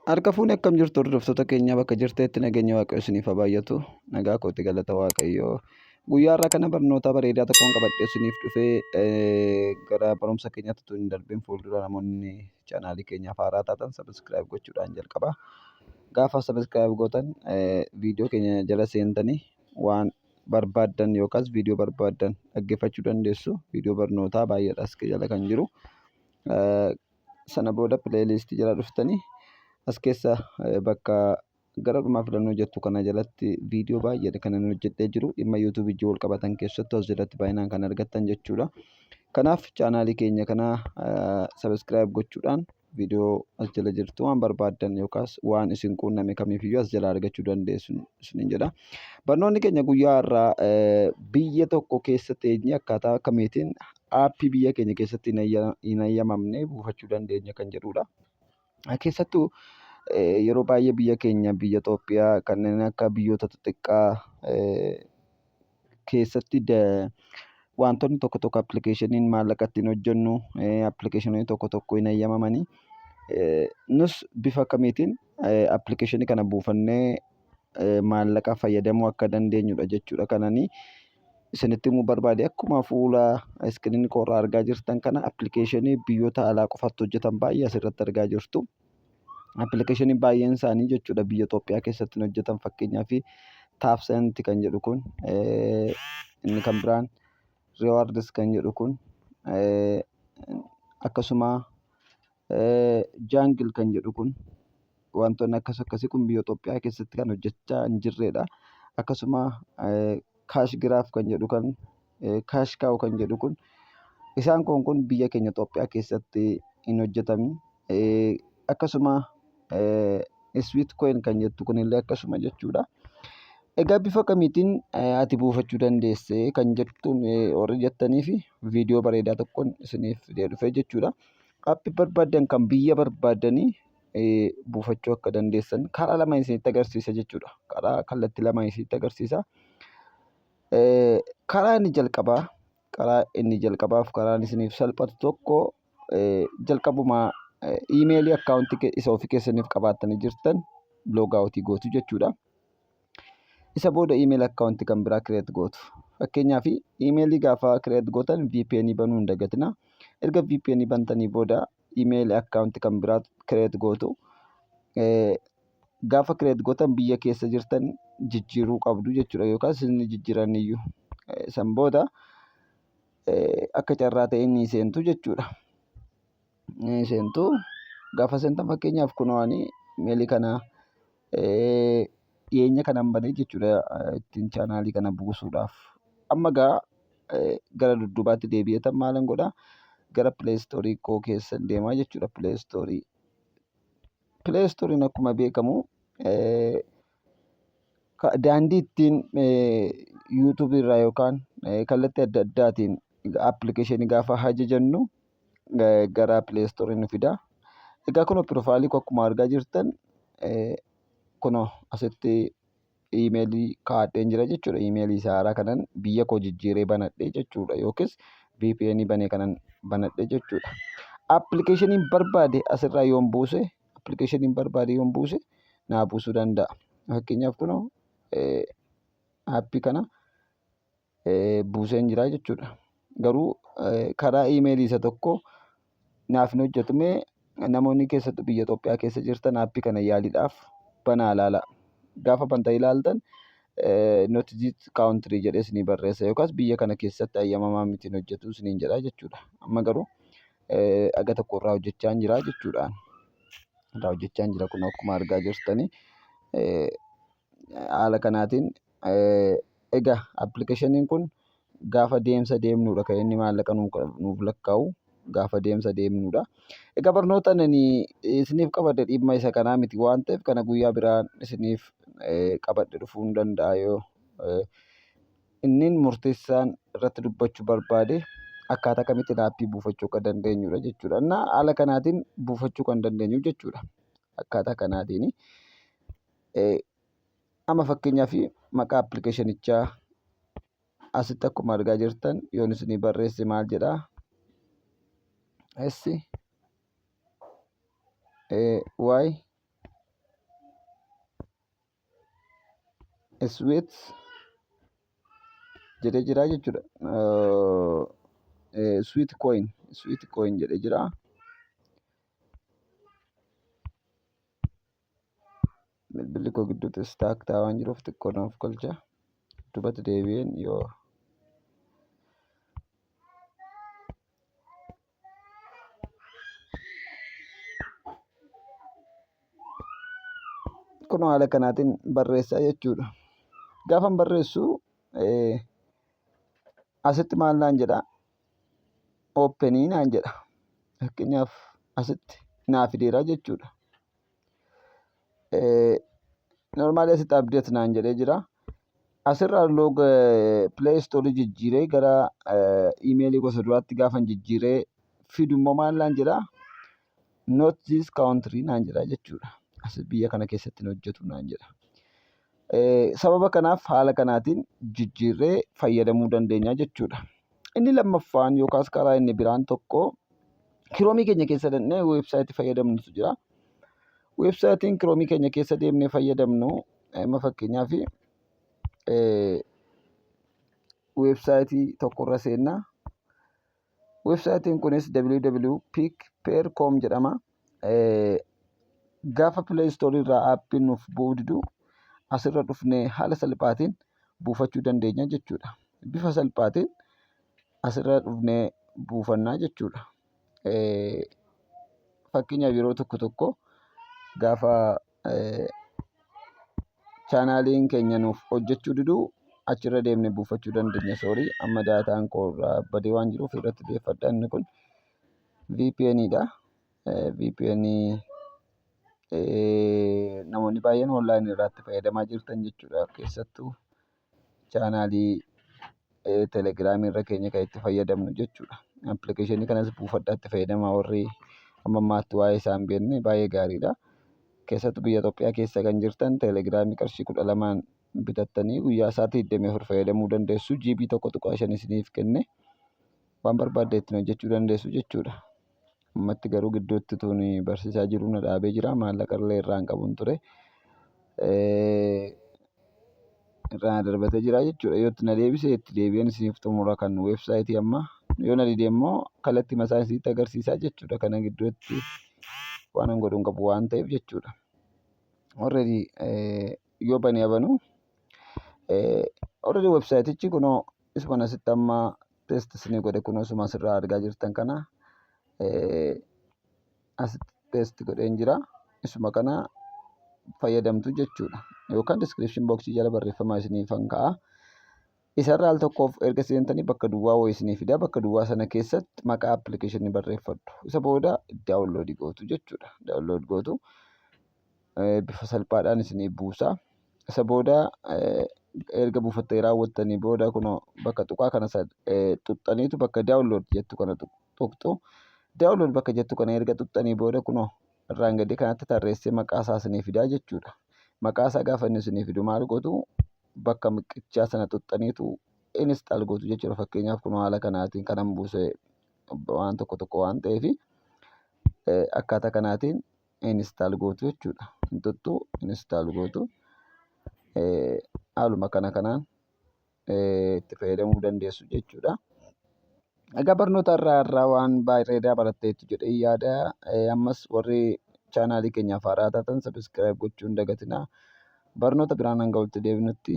Harka fuune akkam jirtu hordoftoota keenya bakka jirteetti nageenya Waaqayyo isiniif haa baay'atu. Nagaa kootti galata Waaqayyoo. Guyyaa har'aa kana barnoota bareedaa tokkoon qabadhee isiniif dhufee gara barumsa keenyaatti utuu hin darbin fuuldura namoonni chaanaalii keenyaaf haaraa taatan subscribe gochuudhaan jalqaba. Gaafa subscribe gootan viidiyoo keenya jala seentanii waan barbaaddan yookaas viidiyoo barbaaddan dhaggeeffachuu dandeessu. Viidiyoo barnootaa baay'eedha as jala kan jiru. Sana booda playlist jala dhuftanii as keessa bakka gara dhumaa filannoo jettu kana jalatti viidiyoo baay'eedha kan inni hojjedhee jiru dhimma YouTube wajjin wal qabatan keessattuu as jalatti baay'inaan kan argattan jechuudha. Kanaaf chaanaalii keenya kana subscribe gochuudhaan viidiyoo as jala jirtu waan barbaaddan yookaas waan isin quunname kamiifiyyuu as jala argachuu dandeessu isiniin jedha. Barnoonni keenya guyyaa har'aa biyya tokko keessa teenyee akkaataa kamiitiin aappii biyya keenya keessatti hin hayyamamne buufachuu dandeenya kan jedhudha. Keessattuu yeroo baay'ee biyya keenya biyya Itoophiyaa kanneen akka biyyoota xixiqqaa keessatti wantoonni tokko tokko appilikeeshiniin maallaqa ittiin hojjennu appilikeeshinoonni tokko tokko hin hayyamamanii. Nus bifa kamiitiin appilikeeshinii kana buufannee maallaqa fayyadamuu akka dandeenyudha jechuudha kananii isinitti himuu barbaade. Akkuma fuula iskiriinii koorraa argaa jirtan kana appilikeeshinii biyyoota alaa qofatti hojjetan baay'ee asirratti argaa jirtu. Appilikeeshinii baay'een isaanii jechuudha biyya Itoophiyaa keessatti hin hojjetan. Fakkeenyaaf Taapsent kan jedhu kun, inni kan biraan Rewards kan jedhu kun, akkasuma Jaangil kan jedhu kun, wantoonni akkas akkasii kun biyya Itoophiyaa keessatti kan hojjechaa hin jirredha. Akkasuma kaash giraaf kan jedhu kan kaash kaaw kan jedhu kun, isaan kun biyya keenya Itoophiyaa keessatti hin hojjetamin. Akkasuma sweet coin kan jettu kunillee akkasuma jechuudha. Egaa bifa kamiitiin ati buufachuu dandeesse kan jettuun warri jettanii fi viidiyoo bareedaa tokkoon isiniif fidee dhufe jechuudha. Aappii barbaaddan kan biyya barbaaddanii buufachuu akka dandeessan karaa lama isinitti agarsiisa jechuudha. Karaa kallattii lama isinitti agarsiisa. Karaa inni jalqabaa, karaa inni jalqabaaf karaan isiniif salphatu tokko, jalqabuma iimeelii akkaawuntii isa ofii keessaniif qabaattanii jirtan loogaawutii gootu jechuudha. Isa booda iimeelii akkaawuntii kan biraa kireet gootu. Fakkeenyaaf iimeelii gaafa kireet gootan VPN banuu hin dagatina. Erga VPN bantanii booda iimeelii akkaawuntii kan biraa kireet gootu. Gaafa kireet gootan biyya keessa jirtan jijjiiruu qabdu jechuudha yookaas isin jijjiiran iyyuu. San booda akka carraa ta'e ni seentu jechuudha. Ni seentu. Gaafa seentan fakkeenyaaf kunoo ani iimeelii kana dhiyeenya kanan banee jechuudha ittiin chaanaalii kana buusuudhaaf. Amma gaa gara dudduubaatti deebi'eetan maalan godhaa, gara pileestoorii koo keessan deemaa jechuudha pileestoorii. Pileestooriin akkuma beekamu daandii ittiin yuutuubii irraa yookaan kallattii adda addaatiin appilikeeshinii gaafa ajajannu gara pileestoorii nu fida. Egaa kunoo piroofaayilii koo akkuma argaa jirtan kunoo asitti iimeelii kaa'adheen jira jechuudha. Iimeelii isa haaraa kanan biyya koo jijjiiree banadhee jechuudha yookiis VPN banee kanan banadhee jechuudha. Appilikeeshiniin barbaade asirraa yoon buuse, appilikeeshiniin barbaade yoon buuse naa buusuu danda'a. Fakkeenyaaf kunoo aappii kana buuseen jira jechuudha. Garuu karaa iimeelii isa tokko naaf hin hojjetu. Mee namoonni keessattuu biyya Itoophiyaa keessa jirtan aappii kana yaaliidhaaf banaa ilaalaa. Gaafa bantanii ilaaltan "not this country" jedhee isinii barreessa yookaas biyya kana keessatti hayyamamaa miti, hin hojjetu isiniin jedha jechuudha. Amma garuu aga tokko irraa hojjechaa jira jechuudha. Irraa hojjechaa jira kun akkuma argaa jirtanii haala kanaatiin. Egaa appilikeeshiniin kun gaafa deemsa deemnudha kan inni maallaqa nuuf lakkaa'u, gaafa deemsa deemnudha. Egaa barnoota ani isiniif qabadhe dhimma isa kanaa miti waan ta'eef kana guyyaa biraan isiniif qabadhe dhufuu hin danda'a. Yoo inni murteessaan irratti dubbachuu barbaade akkaataa kamittiin aappii buufachuu akka dandeenyudha jechuudha. Innaa haala kanaatiin buufachuu kan dandeenyu jechuudha. Akkaataa kanaatiin amma fakkeenyaaf maqaa appilikeeshinichaa asitti akkuma argaa jirtan yoon isinii barreesse maal jedhaa? S A Y Sweet jedhee jira jechuudha. Sweet coin jedhee jira. Bilbilli koo gidduutti stuck ta'aa waan jiruuf xiqqoo naaf galcha. Duubatti deebi'een yoo kun haala kanaatiin barreessaa jechuudha. Gaafan barreessu asitti maal naan jedha? Open naan jedha. Fakkeenyaaf asitti naa fideera jechuudha. Normally asitti update naan jedhee jira. Asirraa log Play Store jijjiiree gara iimeelii gosa duraatti gaafan jijjiiree fidu immoo maal naan jedha? Not this country naan jedha jechuudha. As biyya kana keessatti hin hojjetu naan jedha. Sababa kanaaf haala kanaatiin jijjiirree fayyadamuu dandeenya jechuudha. Inni lammaffaan yookaas karaa inni biraan tokko Chrome keenya keessa dhaqnee weebsaayitii fayyadamnutu jira. Weebsaayitiin Chrome keenya keessa deemnee fayyadamnu, amma fakkeenyaaf weebsaayitii tokkorra seenna. Weebsaayitiin kunis www.pickpair.com jedhama. Gaafa Play Store irraa aappiin nuuf bu'uu didu asirra dhufnee haala salphaatiin buufachuu dandeenya jechuudha. Bifa salphaatiin asirra dhufnee buufannaa jechuudha. Fakkeenyaaf yeroo tokko tokko gaafa chaanaaliin keenya nuuf hojjechuu didu achirra deemnee buufachuu dandeenya. Sorry, amma daataan koo irraa badee waan jiruuf irratti deeffadha. Inni kun VPN dha. VPN namoonni baay'een online irratti fayyadamaa jirtan jechuudha. Keessattuu chaanaalii Telegiraamii irra keenya kan itti fayyadamnu jechuudha. Appilikeeshinii kanas buufadhaa itti fayyadamaa, warri hamma ammaatti waa'ee isaa hin beekne, baay'ee gaariidha. Keessattuu biyya Itoophiyaa keessa kan jirtan Telegiraamii qarshii 12n bitattanii guyyaa sa'aatii 24 fayyadamuu dandeessu. GB 1.5 isiniif kenne waan barbaadde ittiin hojjechuu dandeessu jechuudha. Ammatti garuu gidduutti tuun barsiisaa jiru na dhaabee jira. Maallaqa illee irraa hin qabun ture. Irraa na darbatee jira jechuudha. Yoo itti na deebise itti deebi'een isiniif xumura kan weebsaayitii amma. Yoo na dide immoo kallattii masaa isinitti agarsiisaa jechuudha. Kana gidduutti waan an godhu hin qabu waan ta'eef jechuudha. Already yoo banee abanu already weebsaayitichi kunoo isuma asitti amma paste isinii godhe, kunoo isuma asirraa argaa jirtan kana asitti paste godheen jira. Isuma kana fayyadamtu jechuudha. Yookaan description box jala barreeffama isiniifan ka'a. Isarraa al tokkoof erga seentanii bakka duwwaa wayii isinii fida. Bakka duwwaa sana keessatti maqaa appilikeeshinii barreeffadhu. Isa booda download gootu jechuudha. Download gootu, bifa salphaadhaan isinii buusa. Isa booda erga buufattee raawwattanii booda kunoo bakka tuqaa kana tuqxaniitu bakka download jettu kana tuqxu. Download bakka jettu kana erga tuqxanii booda kunoo irraan gadee kanatti tarreessee maqaa isaa isinii fidaa jechuudha. Maqaa isaa gaafa inni isinii fidu maal gootu? Bakka miqichaa sana tuqxaniitu install gootu jechuudha. Fakkeenyaaf kunoo haala kanaatiin kanan buuse waan tokko tokko waan ta'eef akkaataa kanaatiin install gootu jechuudha. Hin tuqxu, install gootu. Haaluma kana kanaan itti fayyadamuu dandeessu jechuudha. Egaa barnoota irraa waan bareedaa baratteettu jedhee yaada. Ammas warri chaanaalii keenyaaf haaraa taatan subscribe gochuu hin dagatinaa. Barnoota biraan hanga walitti deebinutti.